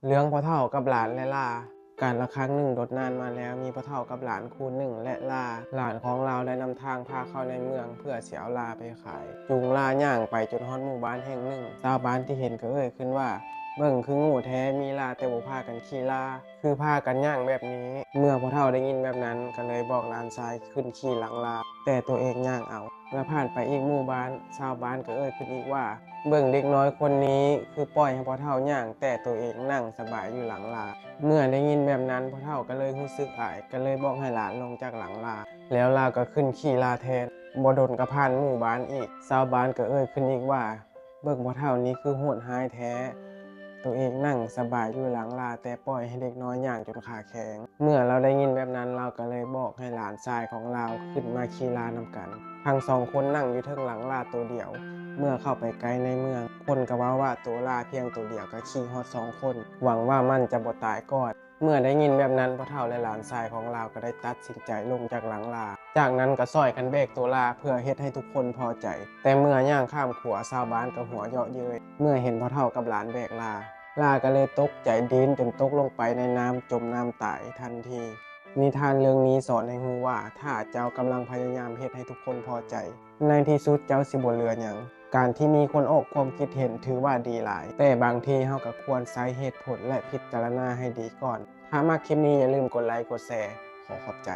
ເລື່ອງພໍ່ເຖົ້າກັບຫຼານ ແລະ ຫຼ້າ. ການລະຄັ້ງໜຶ່ງດົນນານມາແລ້ວ, ມີພໍ່ເຖົ້າກັບຫຼານຄູ່ໜຶ່ງ ແລະ ຫຼ້າ. ຫຼານຂອງລາວໄດ້ນຳທາງພາເຂົ້າໃນເມືອງເພື່ອຊິເອົາຫຼ້າໄປຂາຍ, ຈູງຫຼ້າຍ່າງໄປຈົນຮອດໝູ່ບ້ານແຫ່ງໜຶ່ງ. ຊາວບ້ານທີ່ເຫັນກໍເອີ່ຍຂຶ້ນວ່າ, ເບິ່ງຄືໂງ່ແທ້, ມີຫຼ້າແຕ່ບໍ່ພາກັນຂີ່ຫຼ້າ, ຄືພາກັນຍ່າງແບບນີ້. ເມື່ອພໍ່ເຖົ້າໄດ້ຍິນແບບນັ້ນ, ກໍເລີຍບອກຫຼານຊາຍຂຶ້ນຂີ່ຫຼັງຫຼ້າ, ແຕ່ຕົວເອງຍ່າງເອົາ. ເມື່ອຜ່ານໄປອີກໝູ່ບ້ານ, ຊາວບ້ານກໍເອີ່ຍຂຶ້ນອີກວ່າ, ເບິ່ງເດັກນ້ອຍຄົນນີ້ ຄືປ່ອຍໃຫ້ພໍ່ເຖົ້າຍ່າງ ແຕ່ຕົວເອງນັ່ງສະບາຍຢູ່ຫຼັງຫຼ້າ. ເມື່ອໄດ້ຍິນແບບນັ້ນ, ພໍ່ເຖົ້າກໍເລີຍຮູ້ສຶກອາຍ, ກໍເລີຍບອກໃຫ້ຫຼານລົງຈາກຫຼັງຫຼ້າ, ແລ້ວລາວກໍຂຶ້ນຂີ່ຫຼ້າແທນ. ບໍ່ດົນກໍຜ່ານໝູ່ບ້ານອີກ, ຊາວບ້ານກໍເອີ່ຍຂຶ້ນອີກວ່າ, ເບິ່ງພໍ່ເຖົ້ານີ້ຄືໂຫດຮ້າຍແທ້, ຕົວເອງນັ່ງສະບາຍຢູ່ຫຼັງຫຼ້າ ແຕ່ປ່ອຍໃຫ້ເດັກນ້ອຍຍ່າງຈົນຂາແຂງ. ເມື່ອລາວໄດ້ຍິນແບບນັ້ນ, ລາວກໍເລີຍບອກໃຫ້ຫຼານຊາຍຂອງລາວຂຶ້ນມາຂີ່ຫຼ້ານຳກັນ. ທັງສອງຄົນນັ່ງຢູ່ເທິງຫຼັງຫຼ້າໂຕດຽວ. ເມື່ອເຂົ້າໄປໃກ້ໃນເມືອງ, ຄົນກໍເວົ້າວ່າໂຕຫຼ້າພຽງໂຕດຽວກໍຂີ່ຮອດສອງຄົນ, ຫວັງວ່າມັນຈະບໍ່ຕາຍກ່ອນ. ເມື່ອໄດ້ຍິນແບບນັ້ນ, ພໍ່ເຖົ້າ ແລະ ຫຼານຊາຍຂອງລາວກໍໄດ້ຕັດສິນໃຈລົງຈາກຫຼັງຫຼ້າ. ຈາກນັ້ນກໍຊ່ອຍກັນແບກໂຕຫຼ້າເພື່ອເຮັດໃຫ້ທຸກຄົນພໍໃຈ. ແຕ່ເມື່ອຍ່າງຂ້າມຂົວ, ຊາວບ້ານກໍຫົວເຍາະເຍີ້ຍ ເມື່ອເຫັນພໍ່ເຖົ້າກັບຫຼານແບກຫຼ້າ. ຫຼ້າກໍເລີຍຕົກໃຈດີ້ນຈົນຕົກລົງໄປໃນນ້ຳ, ຈົມນ້ຳຕາຍທັນທີ. ນິທານເລື່ອງນີ້ສອນໃຫ້ຮູ້ວ່າ, ຖ້າເຈົ້າກຳລັງພະຍາຍາມເຮັດໃຫ້ທຸກຄົນພໍໃຈ, ໃນທີ່ສຸດເຈົ້າຊິບໍ່ເຫຼືອຫຍັງ. ການທີ່ມີຄົນອອກຄວາມຄິດເຫັນຖືວ່າດີຫຼາຍ, ແຕ່ບາງທີເຮົາກໍຄວນໃຊ້ເຫດຜົນ ແລະ ພິຈາລະນາໃຫ້ດີກ່ອນ. ຖ້າມັກຄລິບນີ້, ຢ່າລືມກົດໄລ, ກົດແຊ. ຂໍຂອບໃຈ.